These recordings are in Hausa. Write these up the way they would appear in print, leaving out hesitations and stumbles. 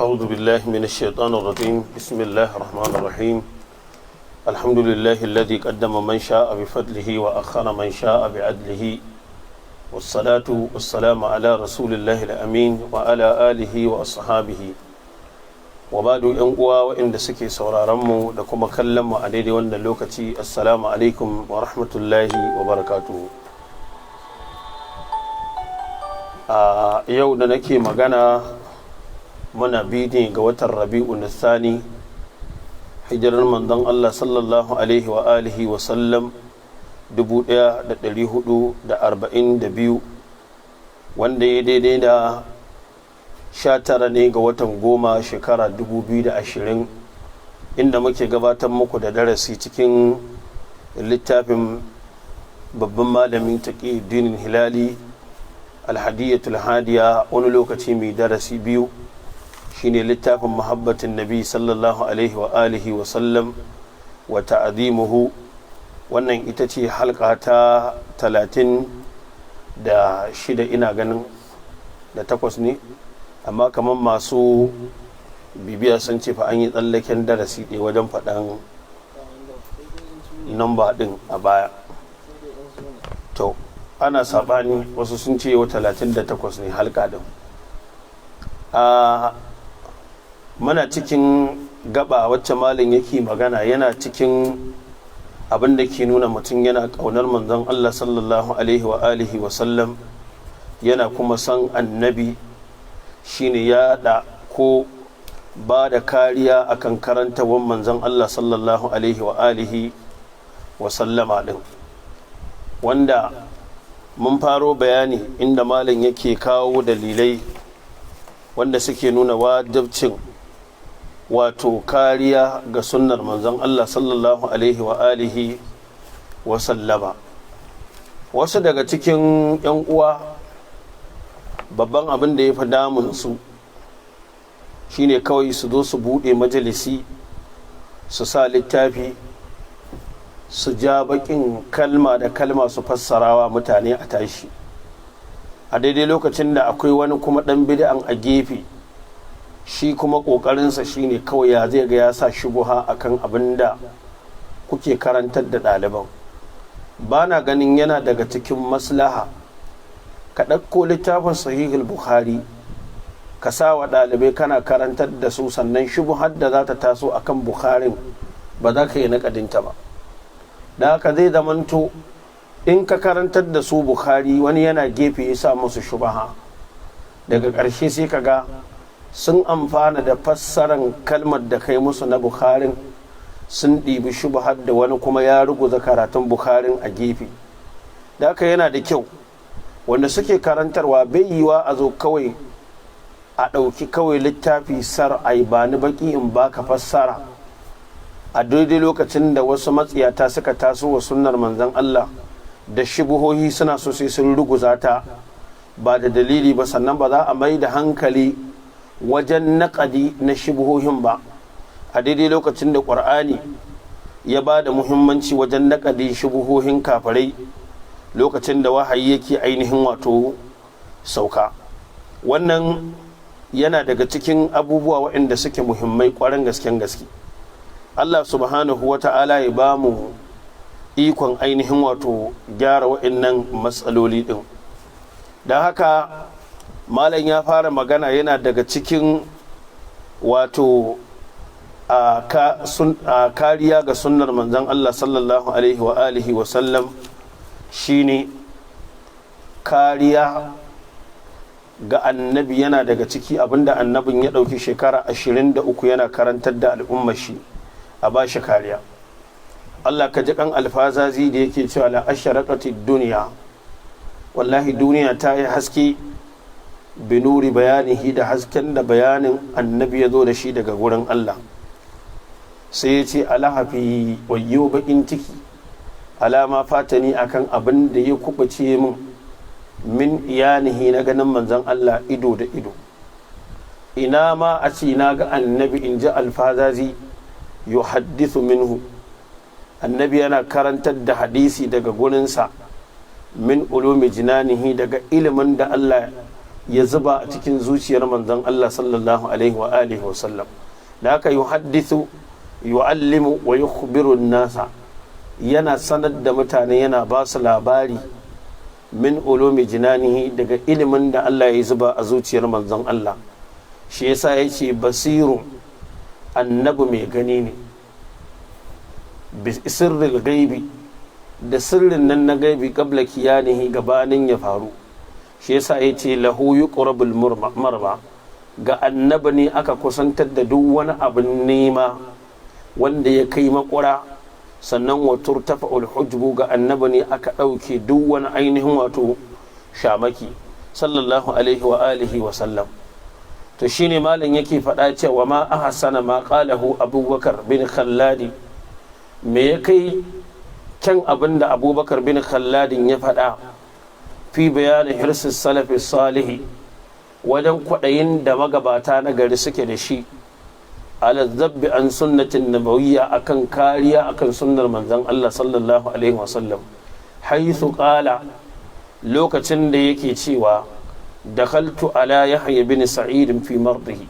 أعوذ بالله من الشيطان الرجيم. بسم الله الرحمن الرحيم. الحمد لله الذي قدم من شاء بفضله وأخر من شاء بعدله، والصلاة والسلام على رسول الله الأمين وعلى آله وأصحابه. وبعد، ‘yan uwa waɗanda suke sauraronmu da kuma kallon mu a daidai wannan lokaci, assalamu alaikum wa rahmatullahi wa barakatuhu. A yau da nake magana, muna biyu ga watan Rabi'u Thani, hijirar manzon Allah sallallahu alaihi wa alihi wa sallam 1442, wanda ya daidai da 19 ne ga watan 10, shekara 2020, inda muke gabatar muku da darasi cikin littafin babban malamin Taqiyuddin Hilali, Alhadiyatul Hadiya. Wani lokaci mai darasi biyu, shine littafin Muhabbatin Nabi sallallahu alaihi wa alihi wa sallam wa ta'azimuhu. Wannan ita ce halka ta 36, ina ganin da takwas ne, amma kamar masu bibiya sun ce fa an yi tsallaken darasi ɗaya wajen faɗan namba ɗin a baya. To, ana saɓani, wasu sun ce yau 38 ne halka ɗin. A muna cikin gaba wacce malin yake magana, yana cikin abin da ke nuna mutum yana ƙaunar manzon Allah sallallahu alaihi wa alihi wa sallam, yana kuma san annabi, shine ya da ko ba da kariya akan karantawan manzon Allah sallallahu alaihi wa alihi wa sallama din, wanda mun faro bayani inda malam yake kawo dalilai wanda suke nuna wajibcin, wato kariya ga sunnar manzon Allah sallallahu alaihi wa alihi wa sallama. Wasu daga cikin 'yan uwa, babban abin da ya fi damun su shine kawai su zo su buɗe majalisi, su sa littafi, su ja bakin kalma da kalma, su fassarawa mutane, a tashi. A daidai lokacin da akwai wani kuma ɗan bid'an a gefe, shi kuma ƙoƙarinsa shine kawai ya zai ga ya sa shubuha akan abin da kuke karantar da ɗaliban. Ba na ganin yana daga cikin maslaha ka ɗauko littafin Sahihul Bukhari ka sa wa ɗalibai kana karantar da su, sannan shubuhar da za ta taso akan Bukharin ba za ka yi naƙadinta ba. Da haka zai zamanto in ka karantar da su Bukhari, wani yana gefe ya sa musu shubaha, daga ƙarshe sai ka ga sun amfana da fassaran kalmar da kai musu na Bukharin, sun ɗibi shubahar da wani kuma ya ruguza karatun Bukharin a gefe. Da haka yana da kyau wanda suke karantarwa, bai yiwa a zo kawai a ɗauki kawai littafi sar ai ba ni baki in baka fassara, a daidai lokacin da wasu matsiyata suka taso wa sunnar manzon Allah da shubuhohi, suna so sai sun ruguza ta ba da dalili ba, sannan ba za a mai da hankali wajen naƙadi na shubuhohin ba, a daidai lokacin da Ƙur'ani ya ba da muhimmanci wajen naƙadi shubuhohin kafirai lokacin da wahayi yake ainihin wato sauka. Wannan yana daga cikin abubuwa waɗanda suke muhimmai ƙwarin gasken gaske. Allah subhanahu wa ta'ala ya ba mu ikon ainihin wato gyara waɗannan matsaloli ɗin. Don haka malam ya fara magana, yana daga cikin wato a kariya ga sunnar manzon Allah sallallahu alaihi wa alihi wa sallam shine kariya ga annabi. Yana daga ciki abinda annabin ya ɗauki shekara 23 yana karantar da al'ummar shi, a ba shi kariya. Allah ka ji kan Alfazazi da yake cewa: la asharaqati duniya, wallahi duniya ta yi haske, binuri bayanihi, da hasken da bayanin annabi ya zo da shi daga gurin Allah. Sai ya ce: alahafi, wayyo bakin ciki, alama fatani, akan abin da ya kubuce min, min iyanihi, na ganin manzon Allah ido da ido. Ina ma a ce na ga annabi, in ji Alfazazi, yuhaddithu minhu, annabi yana karantar da hadisi daga gurinsa, min ulumi jinanihi, daga ilimin da Allah ya zuba a cikin zuciyar manzon Allah sallallahu alaihi wa alihi wa sallam. Da haka yuhaddithu, yu'allimu wa yukhbiru nasa, yana sanar da mutane, yana ba su labari, min ulumi jinanihi, daga ilimin da Allah ya zuba a zuciyar manzon Allah. Shi yasa ya ce basiru, annabi mai gani ne, bi sirril gaibi, da sirrin nan na gaibi, qabla kiyanihi, gabanin ya faru. Shi yasa ya ce lahu yuqrabul marma, ga annabi ne aka kusantar da duk wani abin nema wanda ya kai makura. Sannan wa turtafa'ul hujbu, ga annabi ne aka ɗauke duk wani ainihin wato shamaki, sallallahu alaihi wa alihi wa sallam. To shine malam yake faɗa cewa ma ahsana ma qalahu Abubakar bin Khalladi, me ya kai kyan abin da Abubakar bin Khalladin ya faɗa, fi bayanin hirsis salafi salihi, wajen kwaɗayin da magabata na gari suke da shi, ala zabbi an sunnatin nabawiyya, akan kariya akan sunnar manzon Allah sallallahu alaihi wasallam, haythu qala, lokacin da yake cewa dakhaltu ala Yahya bin Sa'id fi mardihi,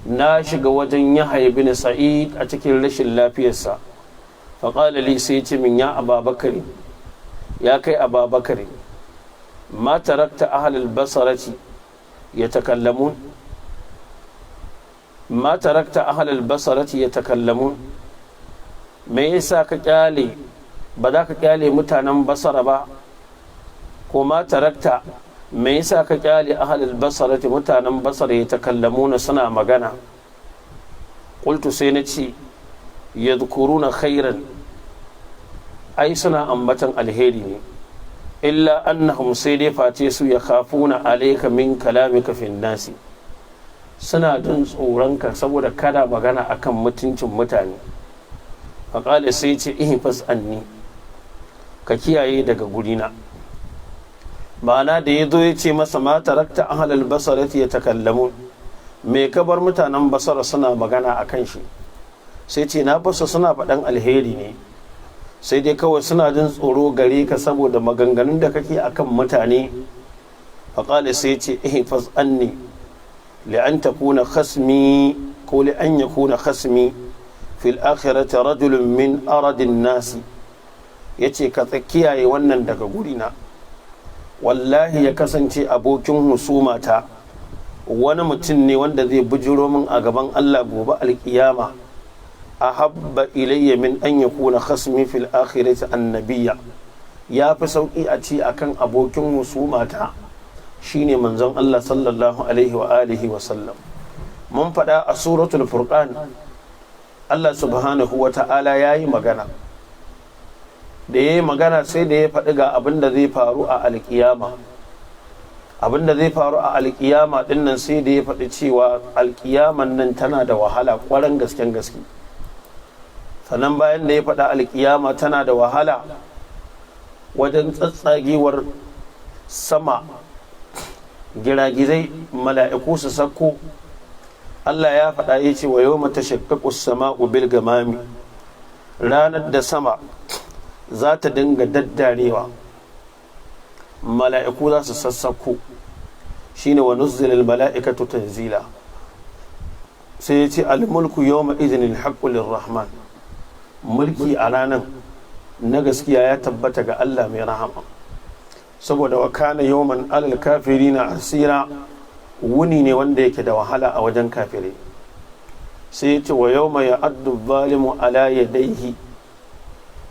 na shiga wajen Yahya bin Sa'id a cikin rashin lafiyarsa. Faqala li, sai ce min, ya Ababakar, ya kai Ababakar, ma tarakta ahlal basarati yatakallamun, ma tarakta ahlal basarati yatakallamun, me yasa ka kyale, ba za ka kyale mutanen Basara ba? Ko ma tarakta, me yasa ka kyale ahlal basarati, mutanen Basara, yatakallamuna, suna magana? Qultu, sai na ce, yadhkuruna khairan, ai suna ambatan alheri ne, illa annahum, sai dai face su, ya khafuna alayka min kalamika fin nasi, suna jin tsoronka saboda kada magana akan mutuncin mutane. Faƙali, sai ce, ihfaz anni, ka kiyaye daga gurina. Ma'ana, da ya zo ya ce masa ma tarakta ahlal basarati yatakallamun, me ka bar mutanen Basara suna magana akan shi? Sai ce, na basu suna faɗan alheri ne, sai dai kawai suna jin tsoro gare ka saboda maganganun da kake akan mutane. Faƙali, sai ce, ihfaz anni li'an takuna khasmi, ko li'an yakuna khasmi fil akhirati rajulun min aradin nasi. Yace ka kiyaye wannan daga gurina, wallahi ya kasance abokin husumata wani mutum ne wanda zai bujiro min a gaban Allah gobe alkiyama, ahabba ilayya min an yakuna khasmi fil akhirati annabiyya, ya fi sauki a ci akan abokin husumata shine manzon Allah sallallahu alaihi wa alihi wa sallam. Mun faɗa a Suratul Furqan, Allah subhanahu wa ta'ala ya yi magana. Da ya yi magana, sai da ya faɗi ga abin da zai faru a alkiyama. Abin da zai faru a alkiyama dinnan, sai da ya faɗi cewa alkiyaman nan tana da wahala ƙwarar gasken gaske. Sannan bayan da ya faɗa alkiyama tana da wahala wajen tsatsagewar sama, giragizai, mala'iku su sakko, Allah ya faɗa ya ce wa yawma tashaqqaqu as-sama'u bil gamami, ranar da sama za ta dinga daddarewa, mala'iku za su sassako, shine wa nuzzilal mala'ikatu tanzila. Sai ya ce al-mulku yawma idhin al-haqqu lirrahman, mulki a ranar na gaskiya ya tabbata ga Allah mai rahama, saboda wa kana yawman alal kafirina asira, wuni ne wanda yake da wahala a wajen kafirai. Sai ya ce wa yawma ya'addu zalimu ala yadayhi,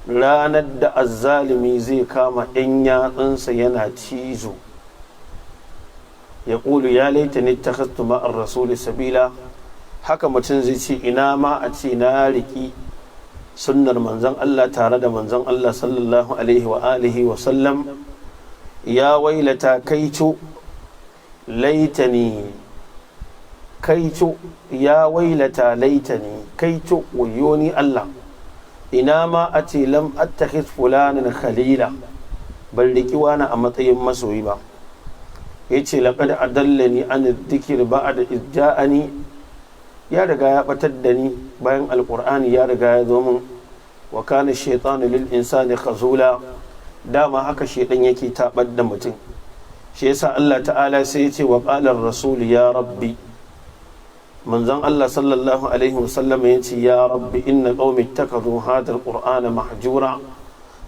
ranar da azzalimi zai kama ɗan yatsunsa yana cizo, ya ƙulu ya laitani ittakhadhtu ma'ar rasuli sabila, haka mutum zai ce ina ma a ce na riki sunnar manzon Allah tare da manzon Allah sallallahu alaihi wa alihi wa sallam. Ya wailata, kaico, laitani, kaico, ya wailata laitani, kaico, wayoni Allah, ina ma a ce lam attakhiz fulanan khalila, ban riki wani a matsayin masoyi ba. Yace laqad adallani an dhikr ba'da iz ja'ani, ya riga ya batar da ni bayan Alqur'ani ya riga ya zo min. Wa kana shaytanu lil insani khazula, dama haka shaidan yake tabar da mutum. Shi yasa Allah ta'ala sai ya ce wa qala rasul ya rabbi, manzon Allah sallallahu alaihi wasallam ya ce ya rabbi inna qaumi ittakhadhu hadha alqur'ana mahjura,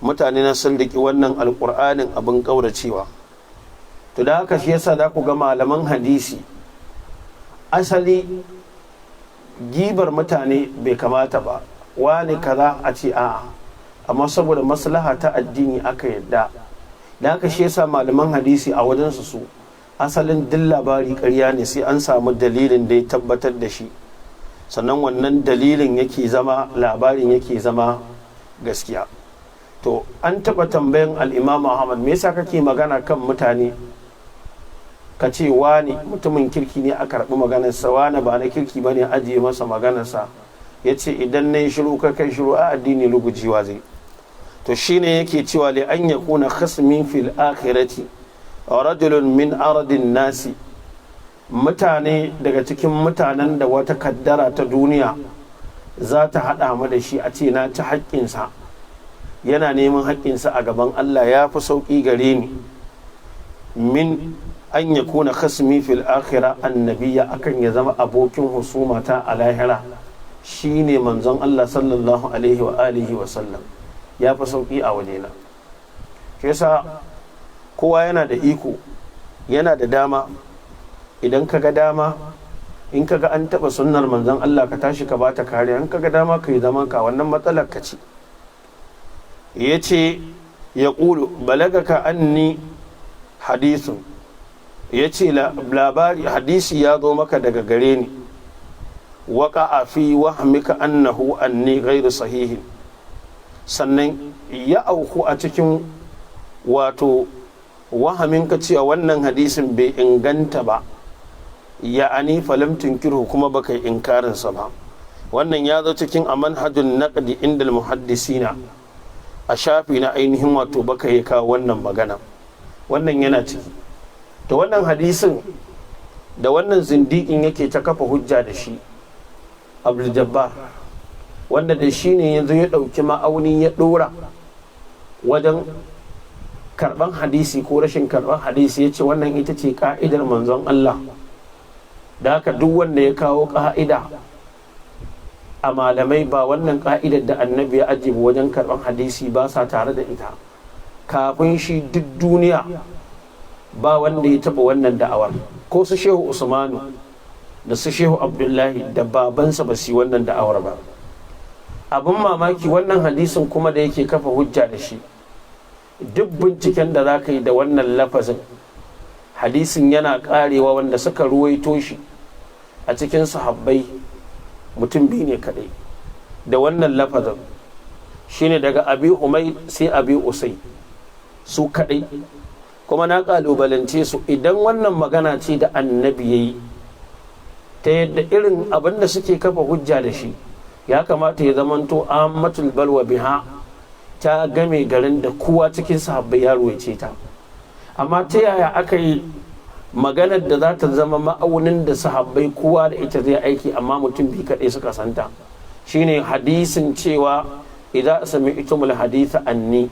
mutane na sun riki wannan alqur'anin abin kauracewa. To da haka shi yasa za ku ga malaman hadisi, asali gibar mutane bai kamata ba, wani kaza a ce a'a, amma saboda maslaha ta addini aka yadda. Da haka shi yasa malaman hadisi a wajensu su asalin duk labari ƙarya ne sai an samu dalilin da ya tabbatar da shi, sannan wannan dalilin yake zama labarin yake zama gaskiya. To an taɓa tambayan Al'imam Ahmad, me yasa kake magana kan mutane, ka ce wani mutumin kirki ne a karɓi maganarsa, wani ba na kirki ba ne ajiye masa maganarsa? Ya ce idan na yi shiru ka kai shiru a addini rugujewa zai. To shine yake cewa li an yakuna khasmin fil akhirati rajulun min aradin nasi, mutane daga cikin mutanen da wata kaddara ta duniya za ta haɗa mu da shi, a ce na ci haƙƙinsa, yana neman haƙƙinsa a gaban Allah, ya fi sauƙi gare ni min an ya kuna khasmi fil akhira annabiya, akan ya zama abokin husumata a lahira shine manzon Allah sallallahu alaihi wa alihi wa sallam, ya fi sauƙi a wajena. Shi yasa kowa yana da iko, yana da dama, idan ka ga dama, in ka ga an taɓa sunnar manzon Allah, ka tashi ka bata kariya. In ka ga dama ka yi zaman ka, wannan matsalar ka ce. Ya ce ya ƙulu balagaka anni hadisun, ya ce labari hadisi ya zo maka daga gare ni, waka a fi wahmika annahu anni ghairu sahihin, sannan ya auku a cikin wato wahaminka cewa wannan hadisin bai inganta ba, ya'ani falam tunkiru, kuma baka yi inkarinsa ba. Wannan ya zo cikin a manhajun naqdi indal muhaddisina, a shafi na ainihin wato baka yi kawo wannan magana, wannan yana ciki. To wannan hadisin da wannan zindiƙin yake ta kafa hujja da shi, Abdul Jabbar, wanda da shi ne yanzu ya ɗauki ma'auni ya ɗora wajen karɓan hadisi ko rashin karɓan hadisi, ya ce wannan ita ce ka'idar manzon Allah. Da haka duk wanda ya kawo ka'ida a malamai ba wannan ka'idar da Annabi ya ajiye wajen karɓan hadisi ba sa tare da ita. Kafin shi duk duniya ba wanda ya taɓa wannan da'awar, ko su Shehu Usmanu da su Shehu Abdullahi da babansa ba su yi wannan da'awar ba. Abin mamaki, wannan hadisin kuma da yake kafa hujja da shi, duk binciken da za ka yi da wannan lafazin, hadisin yana karewa wanda suka ruwaito shi a cikin sahabbai mutum biyu ne kadai da wannan lafazin, shine daga Abi Umai sai Abi Usai, su kadai. Kuma na kalubalance su, idan wannan magana ce da Annabi ya yi, ta yadda irin abin da suke kafa hujja da shi ya kamata ya zamanto ammatul balwa biha, ta game garin da kowa cikin sahabbai ya ruwaice ta. Amma ta yaya aka yi maganar da za ta zama ma'aunin da sahabbai kowa da ita zai aiki, amma mutum biyu kaɗai suka santa? Shine hadisin cewa idza sami'tumul haditha anni,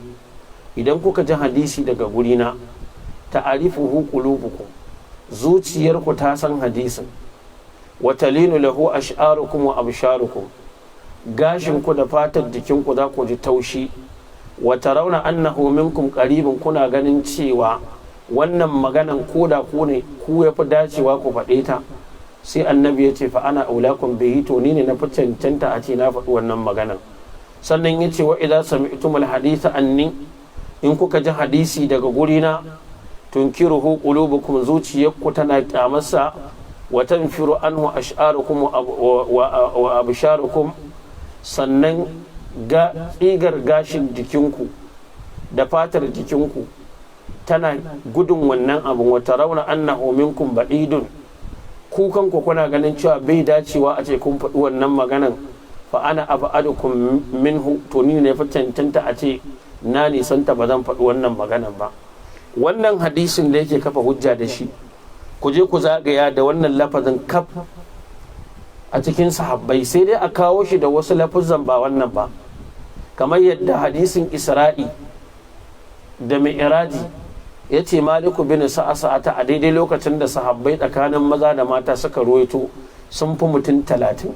idan kuka ji hadisi daga gurina, ta'arifuhu qulubukum, zuciyarku ta san hadisin, wa talinu lahu ash'arukum wa absharukum, gashinku da fatar jikinku za ku ji taushi, wa tarawna annahu minkum qaribun, kuna ganin cewa wannan maganan koda ku ne ku yafi dacewa ku faɗe ta. Sai Annabi ya ce fa ana aulakum bihi, to ni ne na fi cancanta a ce na faɗi wannan maganan. Sannan ya ce wa idza sami'tumul haditha anni, in kuka ji hadisi daga gurina, tunkiruhu qulubukum, zuciyarku tana kyamarsa, wa tanfiru anhu ash'arukum wa absharukum, sannan ga tsigar gashin jikinku da fatar jikinku tana gudun wannan abin, wa tarawna annahu minkum ba'idun, ku kanku kuna ganin cewa bai dacewa a ce kun faɗi wannan maganan, fa ana ab'adukum minhu, to ni ne fi cancanta a ce na nisanta, ba zan faɗi wannan maganan ba. Wannan hadisin da yake kafa hujja da shi, ku je ku zagaya da wannan lafazin kaf a cikin sahabbai, sai dai a kawo shi da wasu lafuzan ba wannan ba. Kamar yadda hadisin Isra'i da Mi'raji Ya ce Maliku bin Sa'asa'ata a daidai lokacin da sahabbai tsakanin maza da mata suka ruwaito sun fi mutum 30,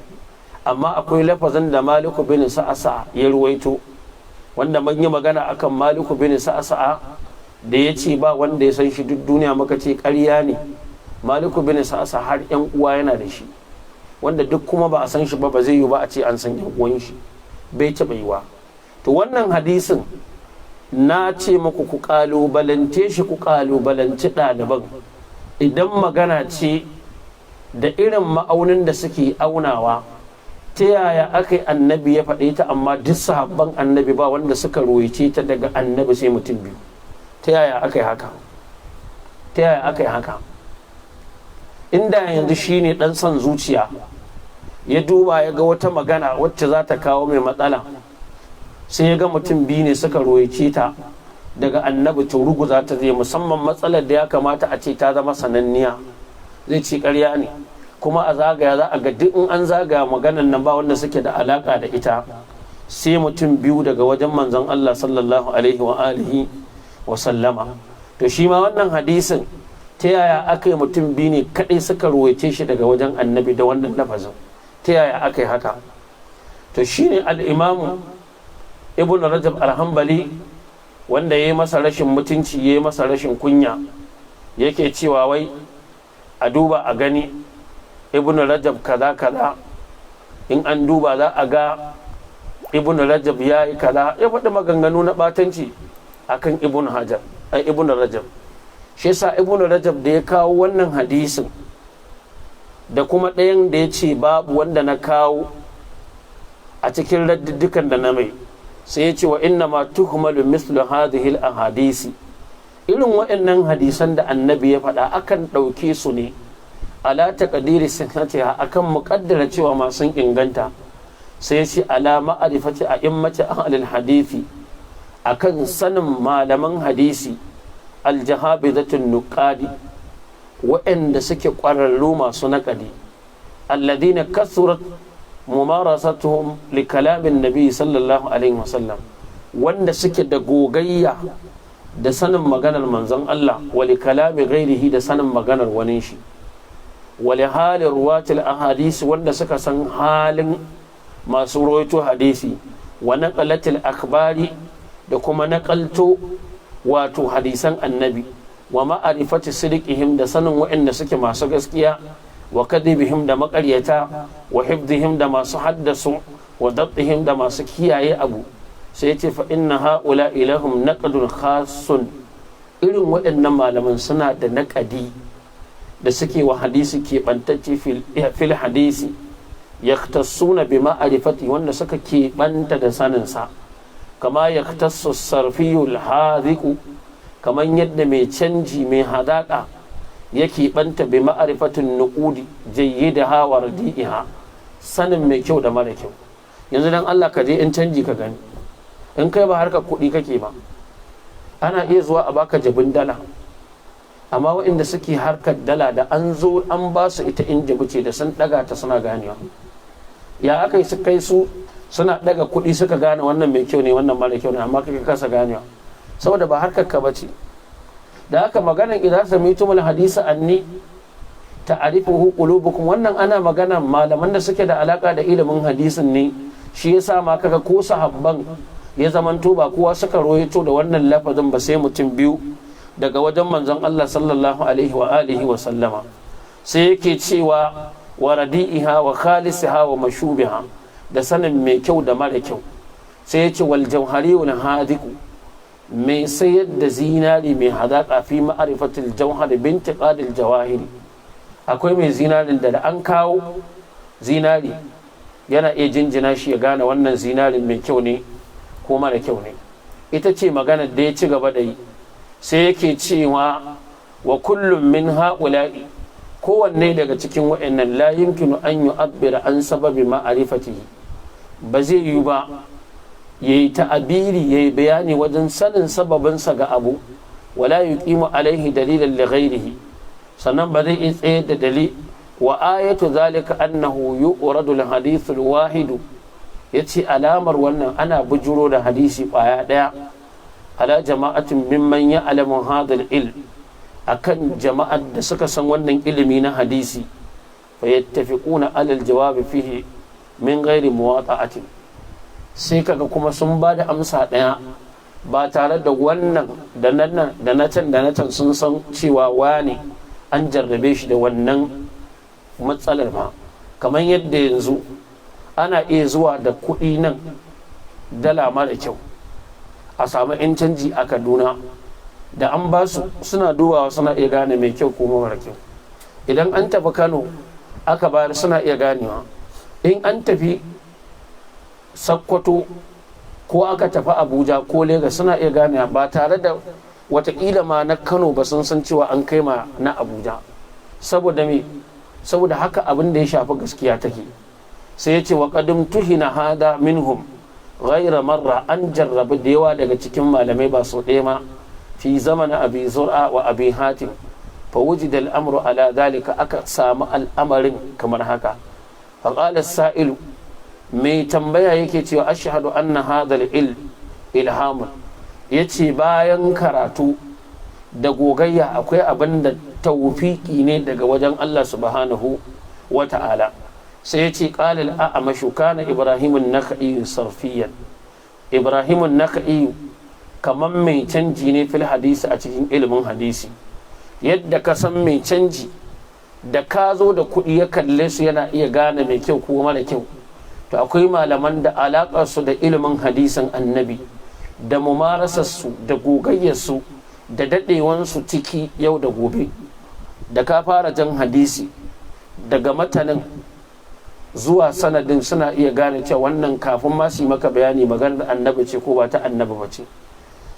amma akwai lafazin da Maliku bin Sa'asa ya ruwaito, wanda mun yi magana akan Maliku bin Sa'asa da ya ce ba wanda ya san shi duk duniya, muka ce ƙarya ne. Maliku bin Sa'asa har yan uwa yana da shi, wanda duk kuma ba a san shi ba, ba zai yi ba a ce an san yan uwan shi, bai taɓa yiwa. To wannan hadisin na ce muku ku ƙalubalance shi, ku ƙalubalanci ɗaliban. Idan magana ce da irin ma'aunin da suke aunawa, ta yaya aka yi Annabi ya faɗe ta, amma duk sahabban Annabi ba wanda suka ruwaice ta daga Annabi sai mutum biyu? Ta yaya aka yi haka? Ta yaya aka yi haka? Inda yanzu shine ɗan son zuciya ya duba ya ga wata magana wacce za ta kawo mai matsala, sai ya ga mutum biyu ne suka ruwaice ta daga Annabi, to ruguza ta zai, musamman matsalar da ya kamata a ce ta zama sananniya, zai ce ƙarya ne. Kuma a zagaya za a ga duk in an zagaya maganan nan ba wanda suke da alaka da ita sai mutum biyu daga wajen manzon Allah sallallahu alaihi wa alihi wa sallama. To shi ma wannan hadisin, ta yaya aka yi mutum biyu ne kadai suka ruwaice shi daga wajen Annabi da wannan lafazin? Ta yaya aka yi haka? To shine al-Imamu Ibn Rajab al-Hanbali, wanda ya yi masa rashin mutunci, ya yi masa rashin kunya, yake cewa wai a duba a gani Ibn Rajab kaza kaza, in an duba za a ga Ibn Rajab ya yi kaza. Ya faɗi maganganu na ɓatanci akan Ibn Hajar, ai Ibn Rajab. Shi yasa Ibn Rajab da ya kawo wannan hadisin da kuma ɗayan da ya ce babu wanda na kawo a cikin raddiddukan da na mai, sai ya ce wa inna ma tuhmalu mislu hadhihi al-ahadisi, irin waɗannan hadisan da Annabi ya faɗa akan ɗauke su ne ala taqdiri sihhatiha, akan muƙaddara cewa masu inganta. Sai ya ce ala ma'rifati a'immati ahlil hadisi, akan sanin malaman hadisi, aljahabidatun nuqadi, waɗanda suke ƙwararru masu naƙadi, alladhina kasurat mumarasatuhum li kalamin nabi sallallahu alaihi wasallam, wanda suke da gogayya da sanin maganar manzon Allah, wa li kalami ghairihi, da sanin maganar wani shi, wa li halin ruwatil ahadisi, wanda suka san halin masu rawaito hadisi, wa naqalatil akhbari, da kuma naƙalto wato hadisan Annabi, wa ma'arifati sidqihim, da sanin waɗanda suke masu gaskiya, wa kadhibihim, da maƙaryata, wa hifdihim, da masu haddasu, wa dabtihim, da masu kiyaye abu. Sai yace fa inna haula ilahum naqdun khassun, irin waɗannan malaman suna da naƙadi da suke wa hadisi keɓantacce, fil hadisi yaktassuna bi ma'arifati, wanda suka keɓanta da saninsa, kama yaktassu sarfiyul hadiku, kaman yadda mai canji mai hazaƙa yake ɓanta bi ma'arifatin nuqudi jayyidaha wa radi'iha, sanin mai kyau da mara kyau. Yanzu dan Allah ka je in canji ka gani, in kai ba harkar kuɗi kake ba, ana iya zuwa a baka jabin dala, amma waɗanda suke harkar dala da an zo an ba su ita in jabu ce, da sun ɗaga ta suna ganewa. Ya aka yi su kai su suna ɗaga kuɗi suka gane wannan mai kyau ne, wannan mara kyau ne, amma kake kasa ganewa saboda ba harkar ka bace? Da haka maganan idza sami'tumul hadisa anni ta'rifuhu qulubukum, wannan ana magana malaman da suke da alaka da ilimin hadisin ne. Shi yasa ma kaga ko sahabban ya zamanto ba kowa suka royato da wannan lafazin ba sai mutum biyu daga wajen manzon Allah sallallahu alaihi wa alihi wa sallama. Sai yake cewa wa radi'iha wa khalisiha wa mashubiha, da sanin mai kyau da mara kyau. Sai ya ce wal jauhari wal hadiku, mai sayar da zinari mai hadaka, fi ma'arifatil jauhar bintiqadil jawahiri. Akwai mai zinarin da an kawo zinari yana iya jinjina shi ya gane wannan zinarin mai kyau ne ko mara kyau ne. Ita ce maganar da ya ci gaba da yi. Sai yake cewa wa kullum min ha'ula'i, kowanne daga cikin wa'annan, la yumkinu an yu'abbira an sababi ma'arifatihi, ba zai yi ba yayi ta'abiri, yayi bayani wajen sanin sababinsa ga abu, wala yuqimu alaihi dalilan li ghairihi, sannan ba zai iya tsaye da dalil. Wa ayatu zalika annahu yu'radu al-hadith al-wahid, yace alamar wannan ana bujuro da hadisi kwaya daya. Ala jama'atin mimman ya'lamu hadha al-ilm, akan jama'ar da suka san wannan ilimi na hadisi, fa yattafiquna ala al-jawab fihi min ghairi muwata'atin, sai kaga kuma sun ba da amsa daya ba tare da wannan da nan da na can da na can sun san cewa wane an jarrabe shi da wannan matsalar ba. Kamar yadda yanzu ana iya zuwa da kuɗi nan, dala mara kyau, a samu 'yan canji a Kaduna, da an ba su suna dubawa, suna iya gane mai kyau ko mara kyau. Idan an tafi Kano aka bayar, suna iya ganewa. In an tafi Sakkwato ko aka tafi Abuja ko Legas, suna iya ganewa, ba tare da watakila ma na Kano ba sun san cewa an kai ma na Abuja. Saboda me? Saboda haka abin da ya shafi gaskiya take. Sai ya ce wa qad umtuhina hada minhum ghaira marra, an jarrabi da yawa daga cikin malamai ba sau ɗaya ma, fi zamanin Abi Zur'a wa Abi Hatim, fa wujida al'amru ala dhalika, aka samu al'amarin kamar haka. Fa qala sa'ilu, mai tambaya yake cewa, ashhadu anna hadha al-ilm ilhamun, yace bayan karatu da gogayya akwai abin da tawfiki ne daga wajen Allah subhanahu wa ta'ala. Sai ya ce qala al-a'mashu kana Ibrahim an-Nakhai sarfiyan, Ibrahim an-Nakhai kaman mai canji ne, fil hadisi, a cikin ilimin hadisi. Yadda ka san mai canji da ka zo da kuɗi ya kalle su yana iya gane mai kyau ko mara kyau, to akwai malaman da alaƙarsu da ilimin hadisin Annabi da mumarasarsu da gogayyarsu da daɗewansu ciki yau da gobe, da ka fara jan hadisi daga matanin zuwa sanadin suna iya gane cewa wannan, kafin ma su yi maka bayani, maganar Annabi ce ko ba ta Annabi ba ce.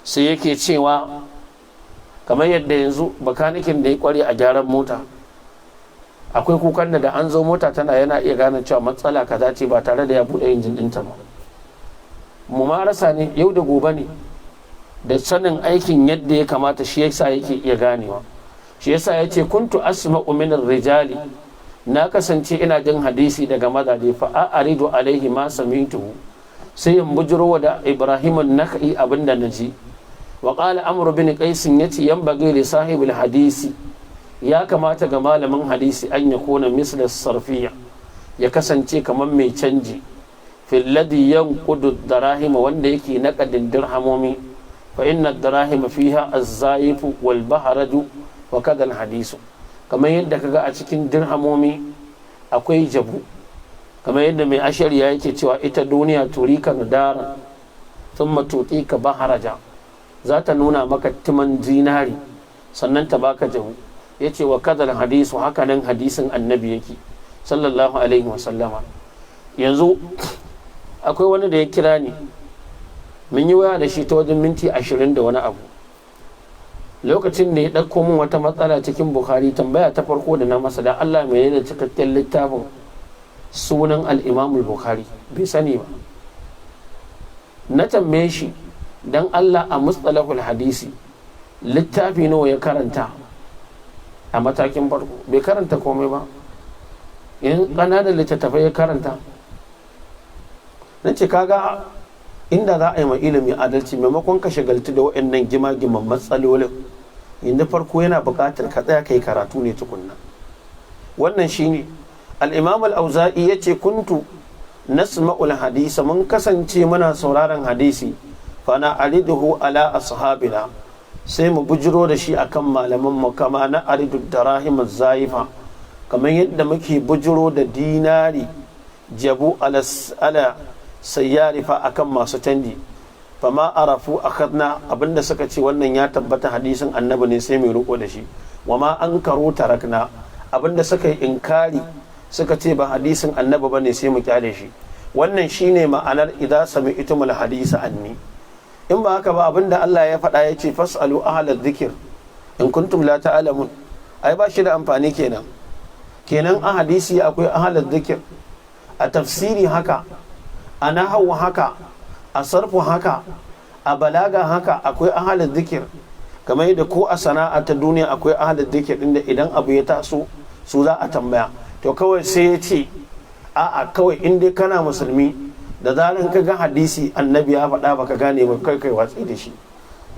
Sai yake cewa kamar yadda yanzu bakanikin da ya kware a gyaran mota, akwai kukan da an zo mota tana, yana iya gane cewa matsala kaza ce ba tare da ya buɗe injin ɗinta ba. Mumarasa ne, yau da gobe ne, da sanin aikin yadda ya kamata, shi yasa yake iya ganewa. Shi yasa ya ce kuntu asma'u min rijali, na kasance ina jin hadisi daga mazaje, fa a'ridu alaihi ma sami'tuhu, sai in bujuro da Ibrahim an-Nakhai abinda naji. Wa qala Amr bin Qais, yace yanbaghi li sahibil hadisi, ya kamata ga malamin hadisi, an ya kona misla sarfiya, ya kasance kamar mai canji, fil ladhi yanqudu darahima, wanda yake naƙadin dirhamomi, fa inna darahima fiha az-zayifu wal bahraju wa kadha al-hadisu. Kamar yadda kaga a cikin dirhamomi akwai jabu, kamar yadda mai ashariya yake cewa ita duniya turika nadaran thumma tutika baharaja, za ta nuna maka timan zinari sannan ta baka jabu. Yace wa kadal hadisu, haka nan hadisin Annabi yake sallallahu alaihi wasallama. Yanzu akwai wani da ya kira ni, mun yi waya da shi ta wajen minti 20 da wani abu. Lokacin da ya ɗauko min wata matsala cikin Bukhari, tambaya ta farko da na masa, da Allah mai da cikakken littafin sunan al-Imam Bukhari? Bai sani ba. Na tambaye shi dan Allah a mustalahul hadisi littafi nawa ya karanta a matakin farko? Bai karanta komai ba, in ƙananan littattafai ya karanta. Na ce kaga inda za a yi ma ilimi adalci, maimakon ka shagaltu da waɗannan gima-giman matsalolin, inda farko yana buƙatar ka tsaya kai karatu ne tukunna. Wannan shine al-Imam al-Auza'i yace kuntu nasma'ul hadisa, mun kasance muna sauraron hadisi, fa na ariduhu ala ashabina, sai mu bujiro da shi akan malaman mu, kama na aridu darahim zaifa, kamar yadda muke bujiro da dinari jabu, ala sayyarifa, akan masu canji, fama arafu akhadna, abinda suka ce wannan ya tabbata hadisin Annabi ne, sai mai riko da shi, wa ma ankaru tarakna, abinda suka yi inkari suka ce ba hadisin Annabi bane, sai mu kyale shi. Wannan shine ma'anar idza sami'tumul hadisa anni. In ba haka ba, abinda Allah ya faɗa ya ce fas'alu ahla dhikr in kuntum la ta'lamun, ai ba shi da amfani kenan. Kenan a hadisi akwai ahla dhikr, a tafsiri haka, a nahawu haka, a sarfu haka, a balaga haka, akwai ahalin zikir. Kamar yadda ko a sana'a ta duniya akwai ahalin zikir inda idan abu ya taso su za a tambaya. To kawai sai ya ce a'a, kawai in dai kana musulmi, da zaran ka ga hadisi Annabi ya faɗa baka gane ba, kai kai watsi da shi.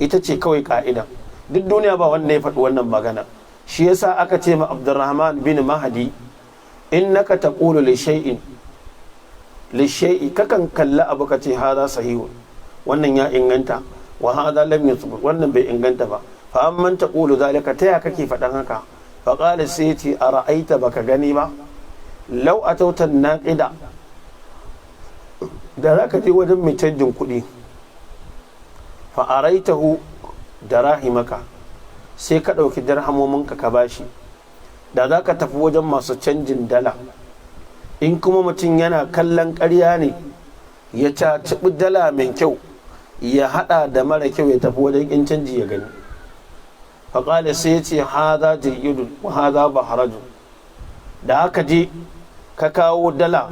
Ita ce kawai ka'ida. Duk duniya ba wanda ya faɗi wannan magana. Shi yasa aka ce ma Abdurrahman bin Mahdi, innaka taqulu li shay'in li shay'i, kakan kalla abu ka ce hada sahihun, wannan ya inganta, wa hada lam yuthbut, wannan bai inganta ba. Fa amman taqulu zalika, ta ya kake faɗan haka? Fa qala, sai ce, ara'aita, baka gani ba, law atauta naqida, da zaka je wajen mai canjin kuɗi, fa araitahu darahimaka, sai ka ɗauki dirhamominka ka bashi. Da za ka tafi wajen masu canjin dala, in kuma mutum yana kallon ƙarya ne, ya cacibi dala mai kyau ya haɗa da mara kyau, ya tafi wajen in canji ya gani. Faƙali, sai ya ce, haza jayyidun wa haza baharaju. Da aka je ka kawo dala,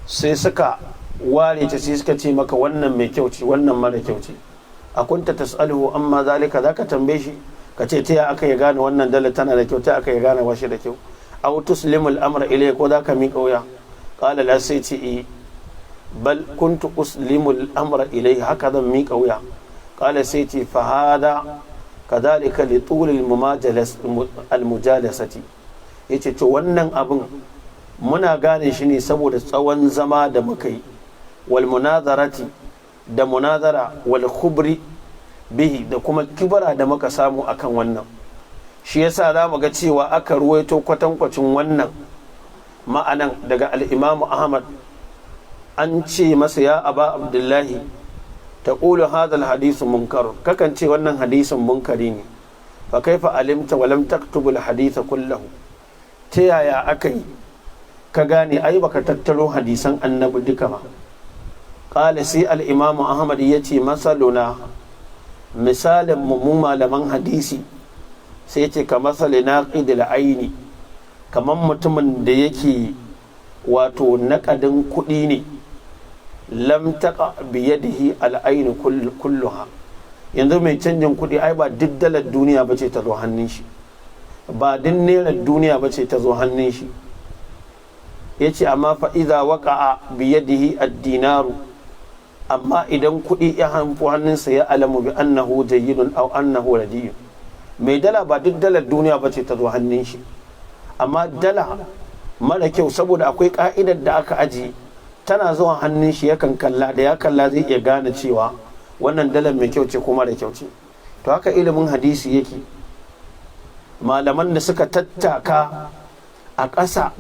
sai suka ware ta, sai suka ce maka wannan mai kyau ce, wannan mara kyau ce. A kunta tas'aluhu amma zalika, zaka tambaye shi ka ce ta ya aka ya gane wannan dala tana da kyau, ta aka ya gane washe da kyau? Aw tuslimu al-amra ilayhi, ko zaka miƙa wuya? Qala la, sai ce, eh, bal kuntu uslimu al-amra ilayhi, haka zan miƙa wuya. Qala, sai ce, fa hada kadhalika li tul al-mujalasati. Yace to wannan abin muna gane shi ne saboda tsawon zama da muka yi, wal munazarati, da munazara, wal khubri bihi, da kuma kibara da muka samu akan wannan. Shi yasa za mu ga cewa aka ruwaito kwatankwacin wannan ma'anan daga al'imamu Ahmad. An ce masa, ya Aba Abdullahi, taqulu hadha al-hadithu munkar, kakan ce wannan hadisin munkari ne, fa kaifa alimta wa lam taktubu al-haditha kullahu? Ta yaya aka yi ka gane? Ai baka tattaro hadisan Annabi duka ba. Qala, sai al-imamu Ahmad yace, masaluna, misalin mu malaman hadisi, sai ce, ka masali naqidil aini, kamar mutumin da yake wato naƙadin kuɗi ne, lam taqa biyadihi al'ainu kulluha. Yanzu mai canjin kuɗi, ai ba duk dalar duniya bace ta zo hannun shi, ba duk naira duniya bace ta zo hannun shi. Yace, amma fa idza waqa'a biyadihi ad-dinaru, amma idan kuɗi ya hanfu hannunsa, ya alamu bi annahu jayyidun aw annahu radiyyun. Mai dala, ba duk dalar duniya bace ta zo hannun shi, amma dala mara kyau, saboda akwai ka'idar da aka ajiye, tana zuwa hannun shi yakan kalla, da ya kalla zai iya gane cewa wannan dalar mai kyau ce ko mara kyau ce. To haka ilimin hadisi yake. Malaman da suka tattaka a ƙasa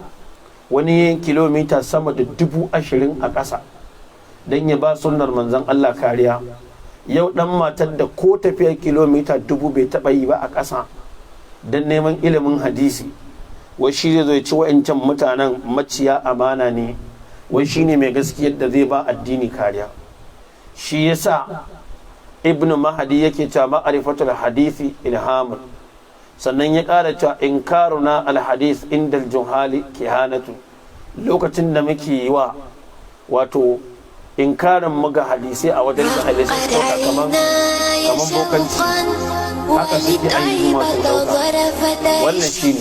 wani kilomita sama da 20,000 a ƙasa don ya ba sunnar Manzon Allah kariya, yau dan matar da ko tafiyar kilomita 1000 bai taɓa yi ba a ƙasa don neman ilimin hadisi, wai shi zai zo ya ci wa'ancan mutanen maciya amana ne, wai shi ne mai gaskiyar da zai ba addini kariya. Shi yasa Ibnu Mahadi yake cewa ma'arifatul hadisi ilhamun. Sannan ya ƙara cewa inkaruna alhadis inda juhali kihanatu. Lokacin da muke yi wa wato inkarin muga hadisai a wajen jahilai, sun ɗauka kaman bokanci, haka suke ainihin wato ɗauka. Wannan shine.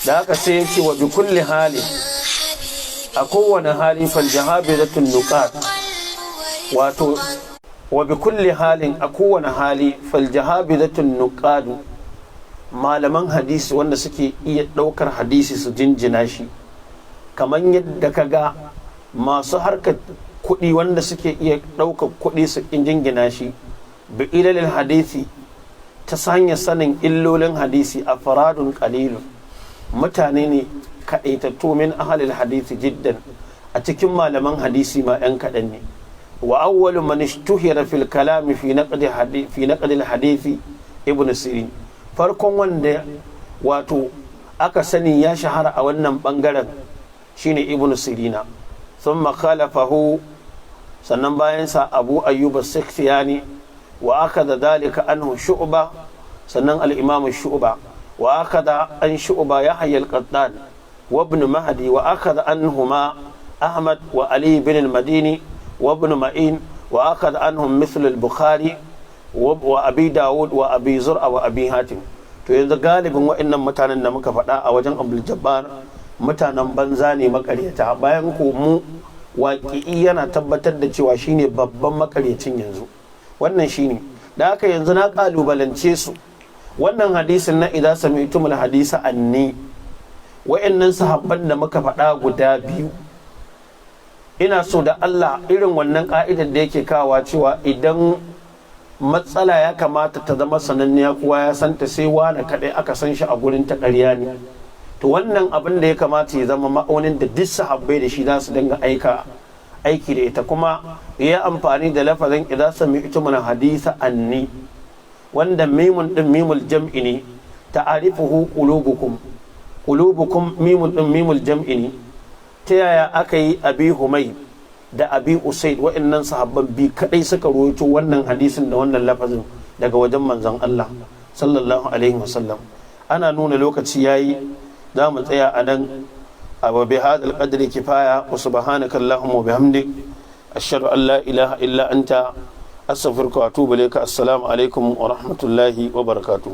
Da haka sai ya ce, wa bi kulli hali, a kowane hali, fal jahabidatun nuqat, wato wa bi kulli halin, a kowane hali, fal jahabidatun nuqadu, malaman hadisi wanda suke iya ɗaukar hadisi su jinjina shi, kamar yadda ka ga masu harkar kuɗi wanda suke iya ɗaukar kuɗi su jingina shi, bi ilalil hadisi, ta hanyar sanin illolin hadisi, a faradun qalilun, mutane ne kaɗaitattu, min ahalil hadisi jiddan, a cikin malaman hadisi ma 'yan kaɗan ne. Wa awwalu man ishtuhira fil kalami fi naqdi al hadisi Ibn Sirin. Farkon wanda wato aka sani ya shahara a wannan bangaren shine Ibn Sirina. Thumma khalafahu, sannan bayan sa, Abu Ayyub as-Sikhtiyani. Wa akada dhalika anhu Shu'ba, sannan al-Imam Shu'ba. Wa akada an Shu'ba Yahya al-Qattan wa Ibn Mahdi. Wa akada anhuma Ahmad wa Ali bin al-Madini wa Ibn Ma'in. Wa akada anhum mithl al-Bukhari wa Abi Dawud wa Abi Zur'a wa Abi Hatim. To yanzu galibin waɗannan mutanen da muka faɗa a wajen Abdul Jabbar mutanen banza ne, makaryata, bayan ko mu waƙi'i yana tabbatar da cewa shine babban makaryacin yanzu. Wannan shine. Da haka yanzu na kalubalance su, wannan hadisin na "إذا سمعتم الحديث عني", wa'annan sahabban da muka faɗa guda biyu, ina so da Allah irin wannan ka'idar da yake kawa cewa idan matsala ya kamata ta zama sananniya, kowa ya santa, sai wani kaɗai aka san shi a gurin ta, ƙarya ne. To wannan abin da ya kamata ya zama ma'aunin da duk sahabbai da shi za su dinga aiki da ita. Kuma ya amfani da lafazin "إذا سمعتم الحديث عني", wanda mimun din ميم الجمع ne, "تعرفه قلوبكم", "قلوبكم", mimun din ميم الجمع ne. Ta yaya aka yi Abi Humai da Abi Usaid, wa'annan sahabban bi kadai suka rawaito wannan hadisin da wannan lafazin daga wajen manzon Allah صلى الله عليه وسلم? Ana nuna lokaci yayi, za mu tsaya a nan. وبهذا القدر كفاية وسبحانك اللهم وبحمدك أشهد أن لا إله إلا أنت أستغفرك وأتوب إليك. السلام عليكم ورحمة الله وبركاته.